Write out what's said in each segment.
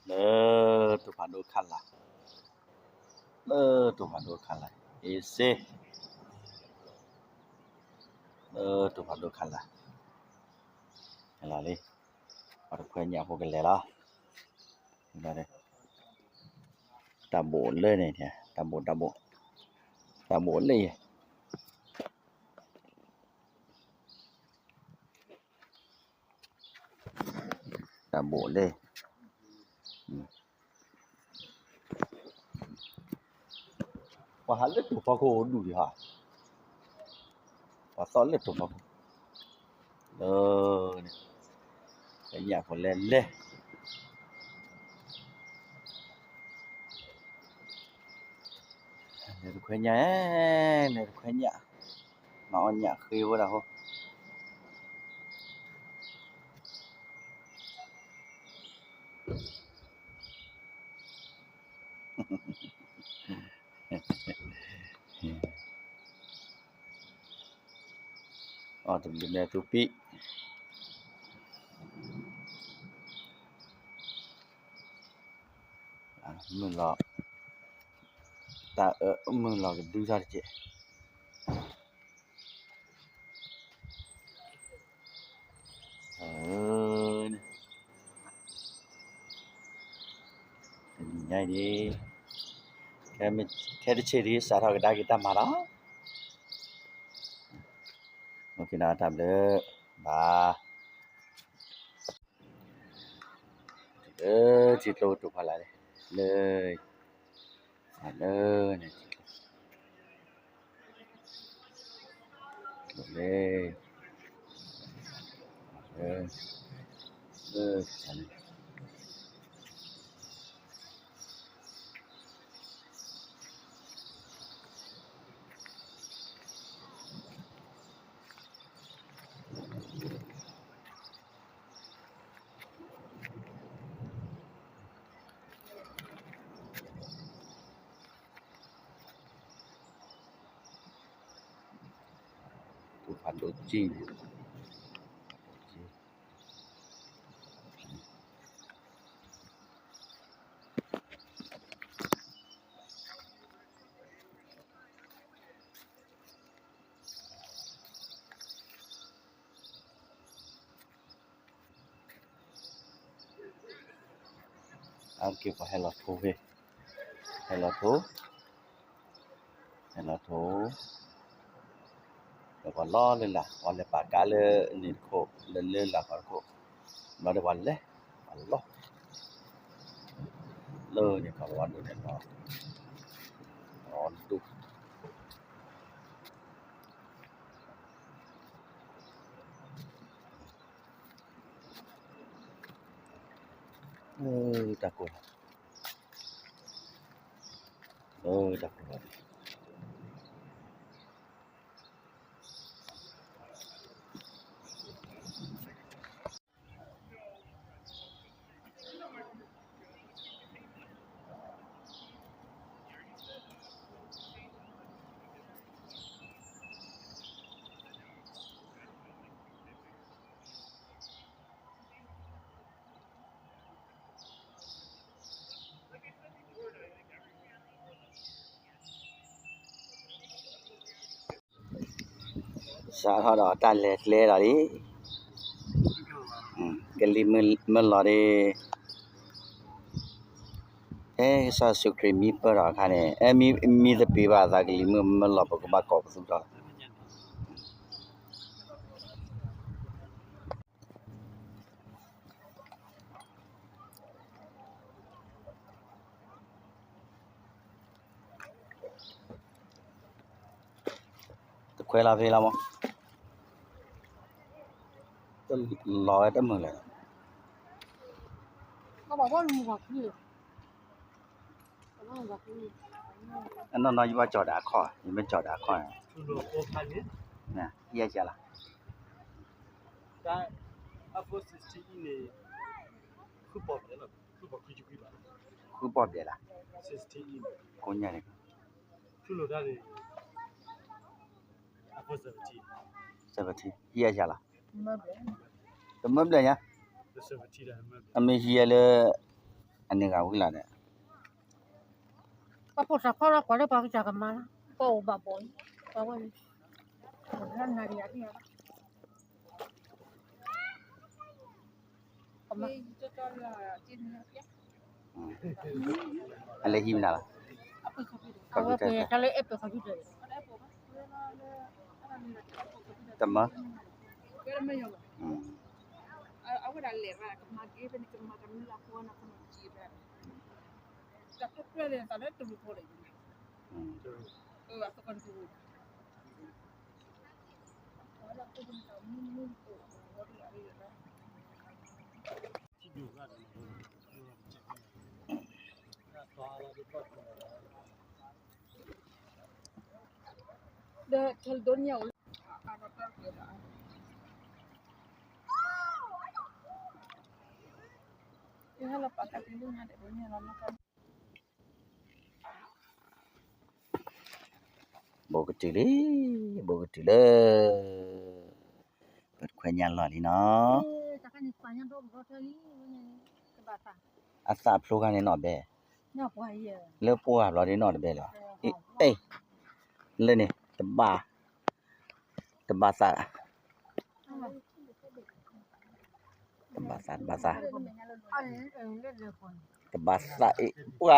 ເດີ ໂຕພາໂດຄັນລະ ເດີ ໂຕພາໂດຄັນລະ ເອເຊ ເດີ ໂຕພາໂດຄັນລະ ເວລາເລີຍ ປາດແຄວຍາພວກກັນແລລະ ເວລາເລີຍ ຕາໂບເລີຍນີ້ ຕາໂບ ຕາໂບ ຕາໂບເລີຍ. ຕາໂບເດ້ ອືມ ວ່າຫັ້ນແຫຼະ ໂຕປາໂກດຸດີຫາ ວ່າຊັ້ນແຫຼະ ໂຕປາໂກ ເອີ ນີ້ ໄປຫຍັງຄົນແລ່ນເດ້ ເດີແຄວຍາ ເດີແຄວຍາ. ມາອ່ອນຫຍ້າຄືບໍ່ລະໂຫ ອໍ ເປັນແນວຕູປີ ອາ ມືຫຼໍ່ ຕາ ເອີ ມືຫຼໍ່ກະດືຊະເຈ ເອີ ເປັນໃຫຍ່ດີ ແຄ່ ແຄ່ເຊດີ ສາທາກະດາກິຕາມາລາ ໂອເຄນະ ຕາມເດີ ບາຍ. ເອີ ຈິໂຕໂຕພາລາເລີຍ ມາເລີຍ ເລີຍ ເອີ ເອີ. ຜູ້ພັນໂດຈີນ. ເອົາເກັບໄວ້ໃຫ້ລາວໂທເວ ໃຫ້ລາວໂທ ໃຫ້ລາວໂທ ແລ້ວກໍລໍເລີຍລະ ວ່າເລີຍປາກາເລີຍນີ້ໂຄ ເລີຍລະກໍໂຄ ລາວໄດ້ວັນເລີຍ ວັນລໍ ເລີຍນີ້ກໍວັນຢູ່ແນ່ນອນ ນອນດຸ. ເອີ ຕາໂກ ເອີ ຕາໂກ. ສາວເຮົາດອກຕາແລແລດອກດີ ອືມ ກະລີມື ມືຫຼໍ່ດີ ເອ ຊາສະຄຣີມມີເປີດດອກຄະນີ້ ເອ ມີ ມີແຕ່ປີບາດ ຕາກະລີມື ມືຫຼໍ່ ປະກະບາກອກປະຕູດອກ. ຕະແຄວລາວເພລາວ ລອຍຕະເມີແຫຼະ ເຂົາບອກວ່າລູກວ່າຄື ອັນນັ້ນເນາະ ຢູ່ວ່າຈອດອາຄໍ ຢູ່ແມ່ນຈອດອາຄໍ ນະ ເຮັດຈັ່ງລະ ຄືປອບໃດລະ ຄືປອບໃດລະ ໂຄນໃຫຍ່ເລີຍ ເສວະທີ ເຮັດຈັ່ງລະ ກະເມີແຫຼະ ອາ ເມເຮຍເລີຍ ອາ ອັນນີ້ກໍເອົາອີກແລ້ວເດ້. ປາປູສາຄອລະກວ່າເລີຍ ປາກະຈາກະມາ ປາໂອບາບອນ ປາເວີນ ອືມ ອັນເລຍຫິມນາລະ ເອົາໄປທະເລເອັບເປິ້ນເຂົາຢູ່ເດີ ຕະມະ ອືມ. ໂບກະຕິລີ ໂບກະຕິເລີ ເປີດແຄວຍາລອດລີເນາະ ອາສາພລູກາເນນອດເບ ເລີປົວບລອດເນນອດເບລະ ເອ ເລີນີ້ ຕະບາ ຕະບາສາ ຕະບາສາ ຕະບາສາ ຕະບາສາ ເອ ປົວ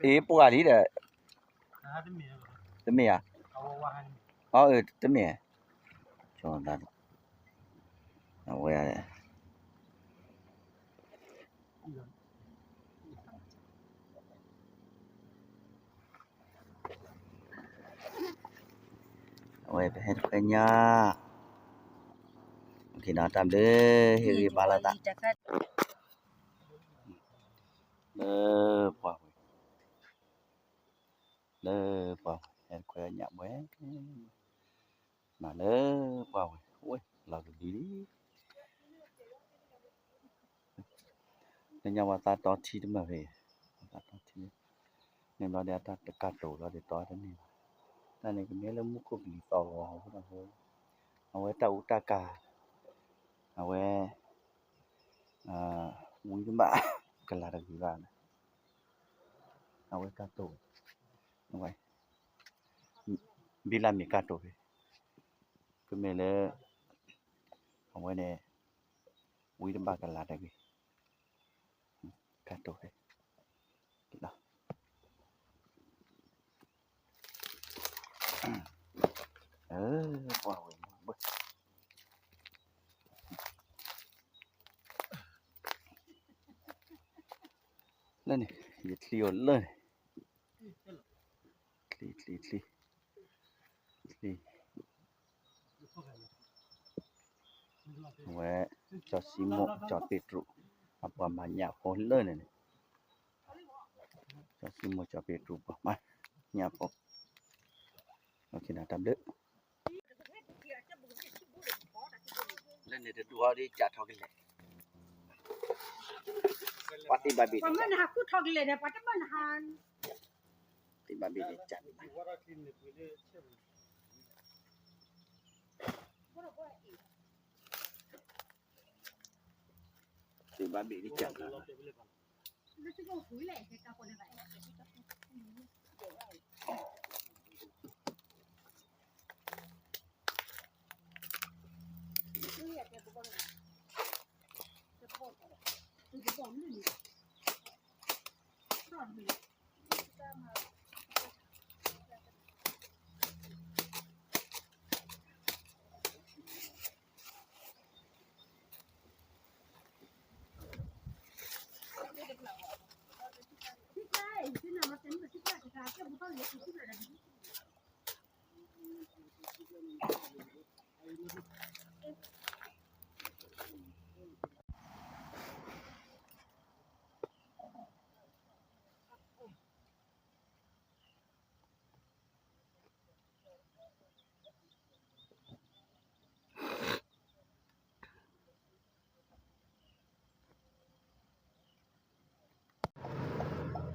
ເອ ປົວລີເດີ ຕະເມຍ ອໍ ເອີ ຕະເມຍ ຊອນດານ ເອົາໄວ້ ເອົາໄວ້ໄປໃຫ້ແຄວຍາ ໂອເຄເນາະ ຕາມເດີ ເຮເວບາລາຕະ ເດີ ປອງ ເດີ ປອງ ແຮດແຄວຍາແບ ມາເດີ ປອງ ໂອ້ຍ ລາວກະດີ ແລະຍັງວ່າຕາຕໍ່ທີ່ມາເວ ຕາຕໍ່ທີ່ ແມ່ນວ່າໄດ້ຕາກາໂຕ ລາວໄດ້ຕໍ່ຕານີ້ ຕານີ້ກະແມ່ນລະມຸກກຸບລີຕໍ່ ເອົາໄວ້ຕາອຸຕາກາ ເອົາໄວ້ ອ່າ ອຸຍຕະບະກະລາດະວິວານະ ເອົາໄວ້ກາໂຕ ເອົາໄວ້ ບິລາມີກາໂຕ ຄືແມ່ນແລ້ວ ເອົາໄວ້ແດ່ ອຸຍຕະບະກະລາດະວິ ກາໂຕ ເນາະ ເອີ ວ້າວ ເບິ່ງ ນັ້ນນີ້ ເຮັດເລີຍ ເລີຍ ເລີຍ ເລີຍ ເລີຍ ແວະ ຈອດຊີໂມ ຈອດເປໂຕ ອາ ປະມານຍາວພໍເລີຍນີ້ ຈອດຊີໂມ ຈອດເປໂຕ ປະມານຍາວພໍ ໂອເຄນະ ຕາມເດີ. ເລີຍນີ້ ເດີ ດູເຮົາໄດ້ຈັດເຮົາກັນແຫຼະ ປາຕີບາບີ ປະມານຫາຄູເຖົ້ານີ້ແຫຼະ ປະຈຳບັນຫັ້ນ ຕີບາບີໄດ້ຈັດ ຕີບາບີໄດ້ຈັດ.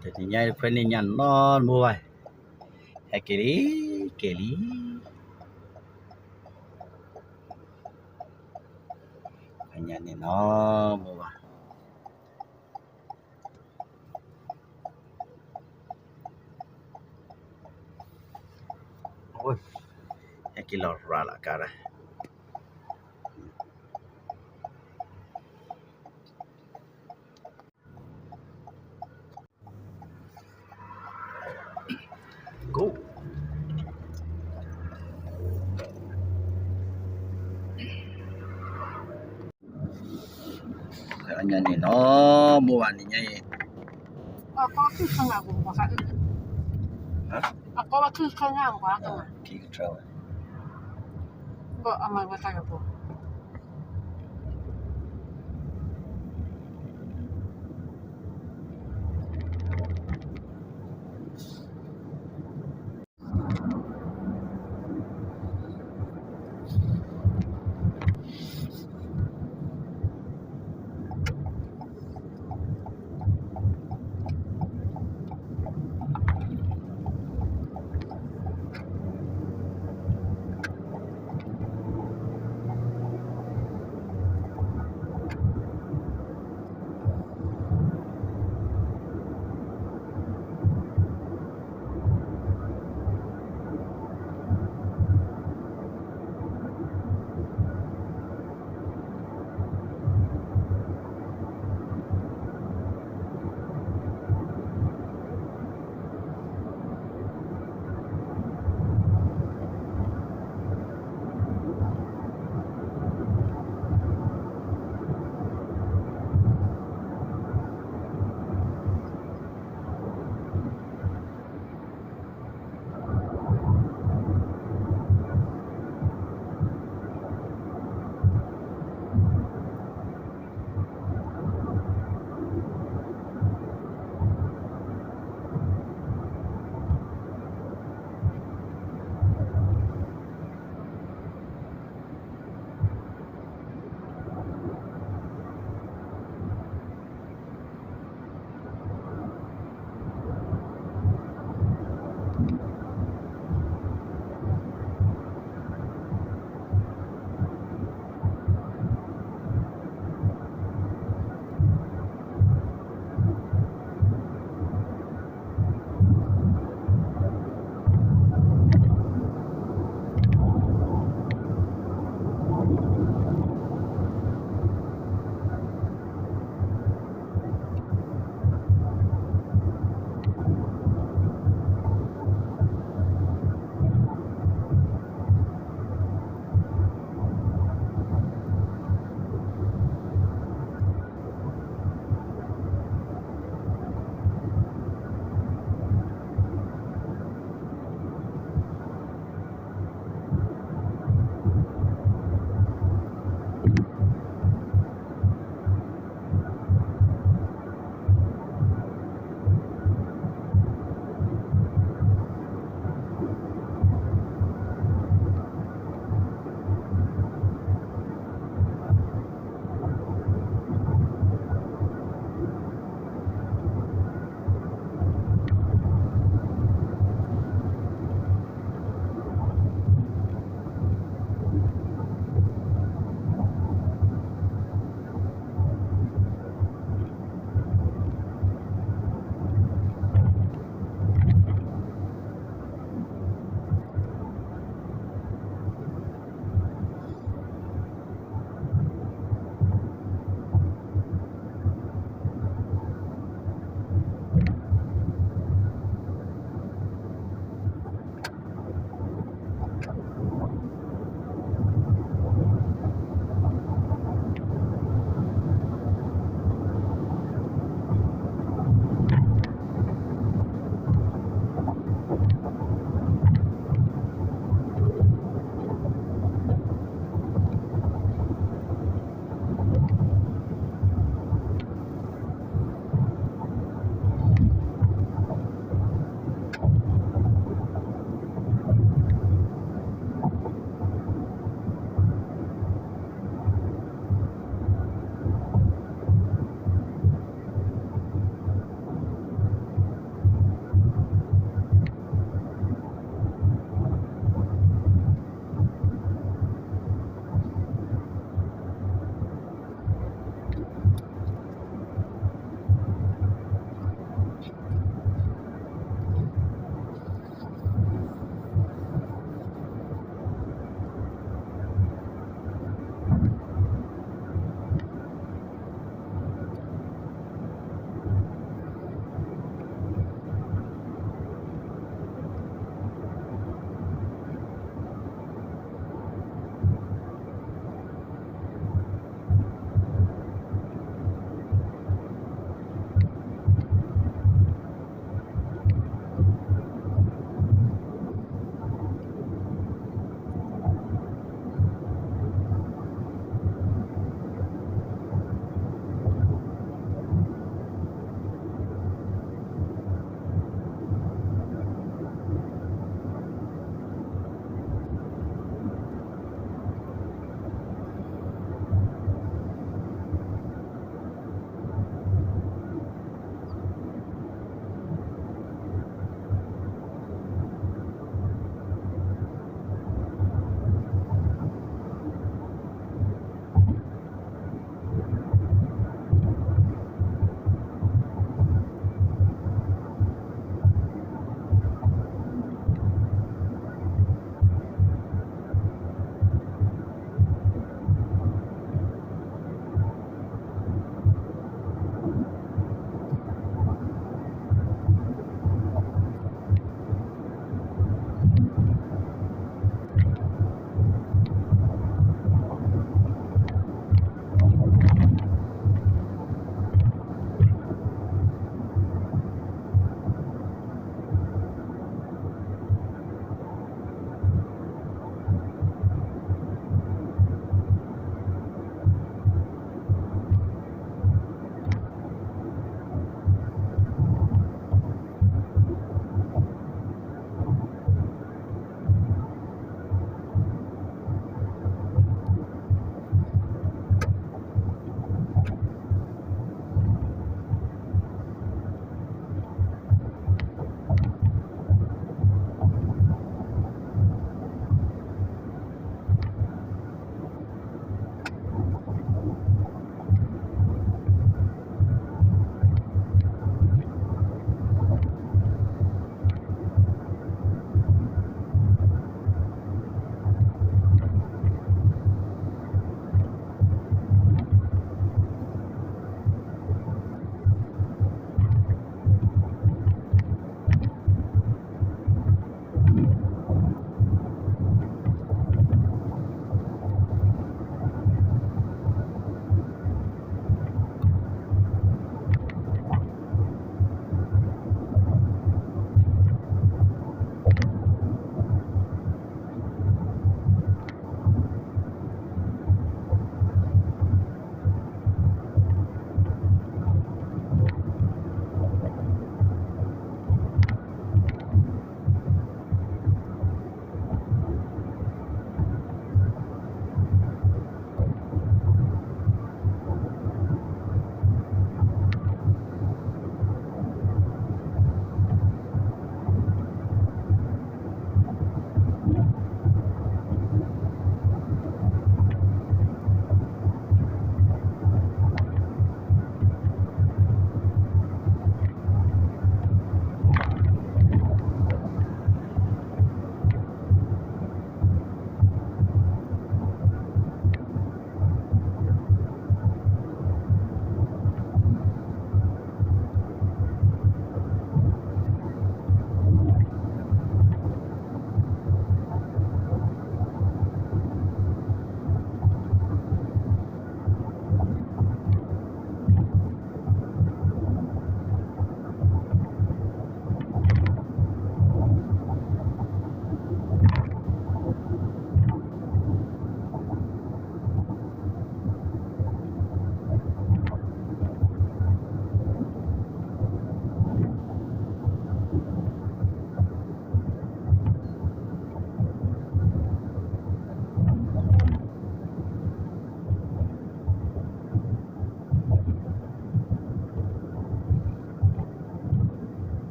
ແຕ່ທີ່ໃຫຍ່ເພິ່ນນີ້ຍັງນອນບໍ່ໄຫວ ແຮກເກລີ ເກລີ ພະຍານີ້ເນາະ ບໍ່ວ່າ tranquila, relajada. ອັນຫຍັງນີ້ເນາະ ເມື່ອວານນີ້ໃຫຍ່ ອາກອຄືຂ້າງໜ້າບຸນບໍ່ຄະ? ຮະ? ອາກອວ່າຄືຂ້າງໜ້າບໍ່ຄະ? ເອີ ທີ່ເຈົ້າ ບໍ່ເອົາມາວ່າໃສ່ລະບໍ່?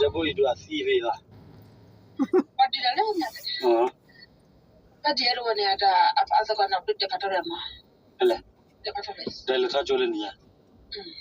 Yo voy a decir, ¿verdad? Ajá. Dale, está chulo el niño. Hm.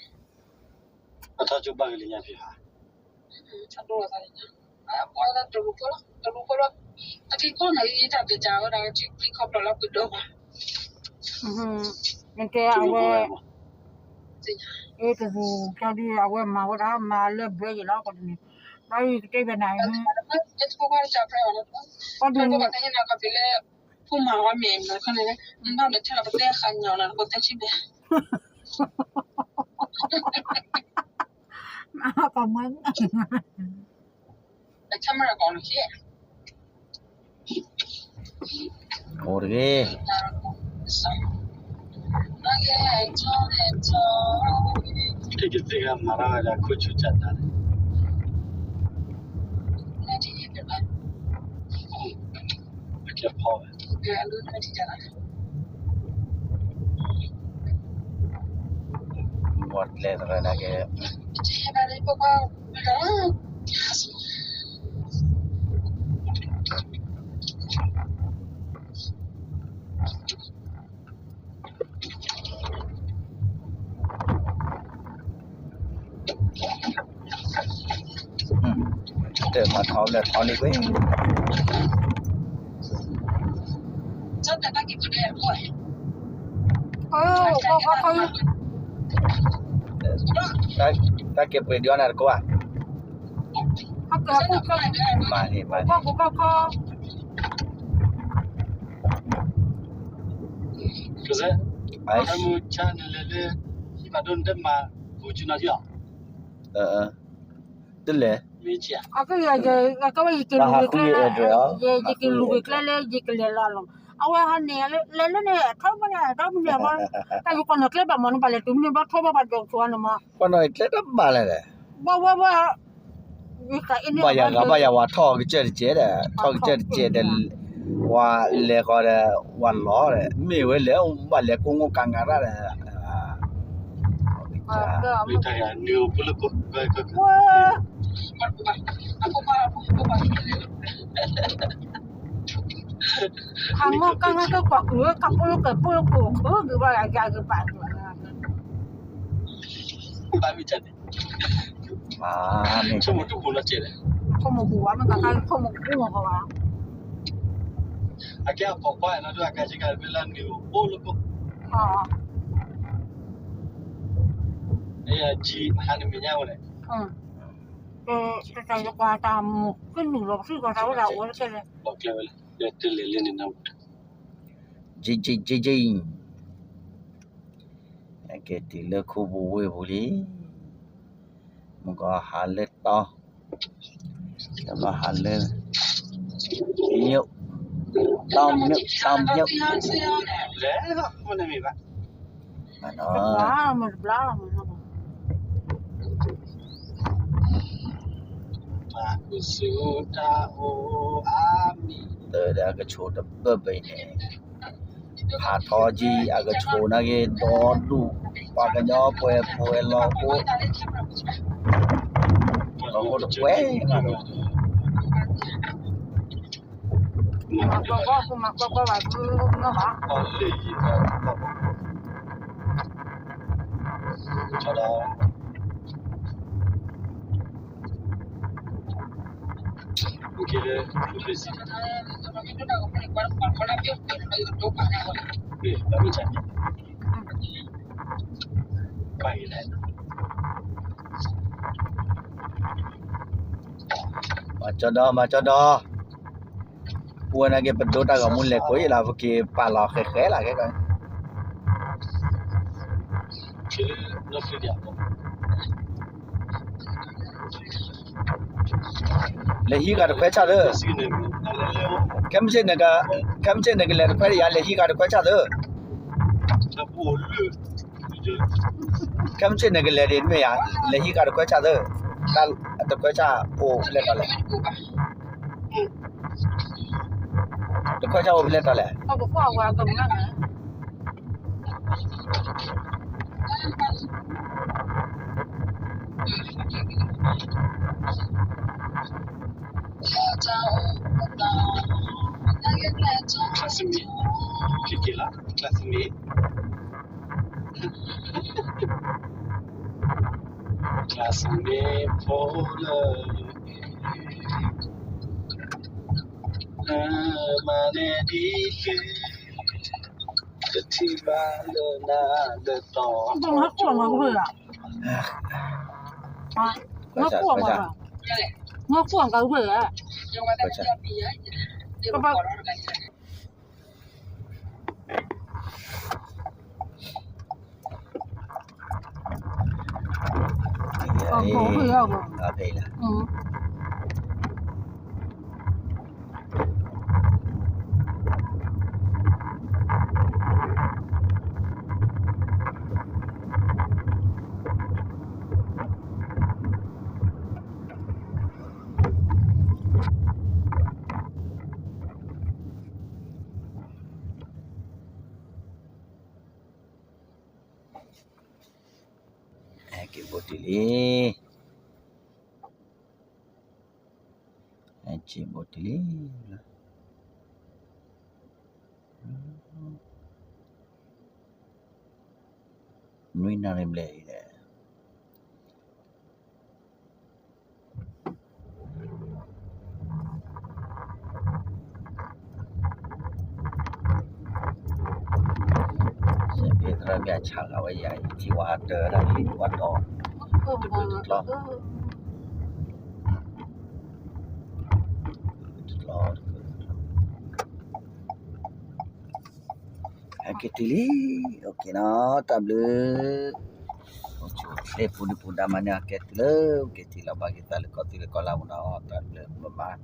Te ma thau le thau ni kwe. Ơ, ko ko ko. Ta ta ke pwe dio na ko a. Ko ko ko. Ma ni ma ni. Ko ko ko ko. José, ai. Anu channel le le, si ba don de ma, bu chuna dio. Ơ ơ. Tele. Mechi a. Aku ya ya, aku ya ke lu ke la. Ya ya ke lu ke la le, ya ke le la lo. Awa ha ne le le ne, thau ba ya, thau ba ya ba. Ka yu ko na kle ba mo ba le tu ne ba thau ba ba do so na ma. Ko no kle da ba le. Ba ba ba. ບາຢາກະ ບາຢາກວ່າ ເທາະກະເຈີດເຈດ ເທາະກະເຈີດເຈດ ວ່າແລກກໍ ວ່າຫຼໍ ເມເວີເລີ ບາແລກກົງກາງກາລະ ທາງນອກກະ ກະ ກະ ກະ ກະ ບາ Ba mi. Chomo tu kula chele. Chomo kuwa, me kaka chomo kuwa kwa. Ake a kokwa na tu aka chika vela ni bolo ko. Ah. E a ji hani minya wala. Hmm. Te te ta yo kwa ta mu kunu lo si kwa ta wala wala chele. Ba kle wala. Ya te le le ni na. Ji ji ji ji. ແກຕິເລີຄູບູເວບູລີ ມັນກໍຫາເລີຕໍ່ ແລ້ວມາຫາເລີ ເຍາະ ຕຳເຍາະ ຕຳເຍາະ ແລ້ວມັນໄດ້ມີປະ ມັນ ເອີ ແລ້ວກໍໂຊດະເບີບໄປແດ່. ພາທໍຈີອາກະໂຊນາເກໂຕດູປາກະຍໍເປເປລອໂກລອໂກແກງາໂຕ ມາຈອດອ ມາຈອດອ. ອວນາເກປະໂດຕາກອງມຸນແລໂກຍລາວເກປາລອແຄແຄລາແຄກອນ ແລະຮີກາຕະແຄວຊາເດີ ແຄມເຊນນະກະ ແຄມເຊນນະກະແລຕະແຄວຢາ ແລະຮີກາຕະແຄວຊາເດີ. ແຄມເຊນນະກະແລເດນເມຍ ແລະຮີກາຕະແຄວຊາເດີ ຕາຕະແຄວຊາໂອເລຕາແລ ຕະແຄວຊາໂອເລຕາແລ ເຂົາບໍ່ວ່າກັນນັ້ນນະ. classmate, classmate. Classmate ເພາະເລີຍ ເອີ ມາແນ່ດີເລີຍ ຈະທີ່ມາເລີຍນາເລີຍຕໍ່ ເບິ່ງຮັກກວມກັບເພື່ອ ຮັກກວມກັບເພື່ອ ແອເກັບບົດດີໆ ແອເກັບບົດດີໆ ນຸຍນາເລັມແລອີກແລ້ວ. Siempre trae a Chaga, vaya, y Chihuahua, la Chihuahua. ໂອເຄ ໂອເຄເນາະ ຕາມເລີຍ ໂອເຄ ເລປູນິປູດາມາເນຍ ໂອເຄ ຕິເລີ ໂອເຄ ຕິລາບາກິຕາເລກອ ຕິເລກອລາວເນາະ ຕາມເລີ ບາຍບາຍ.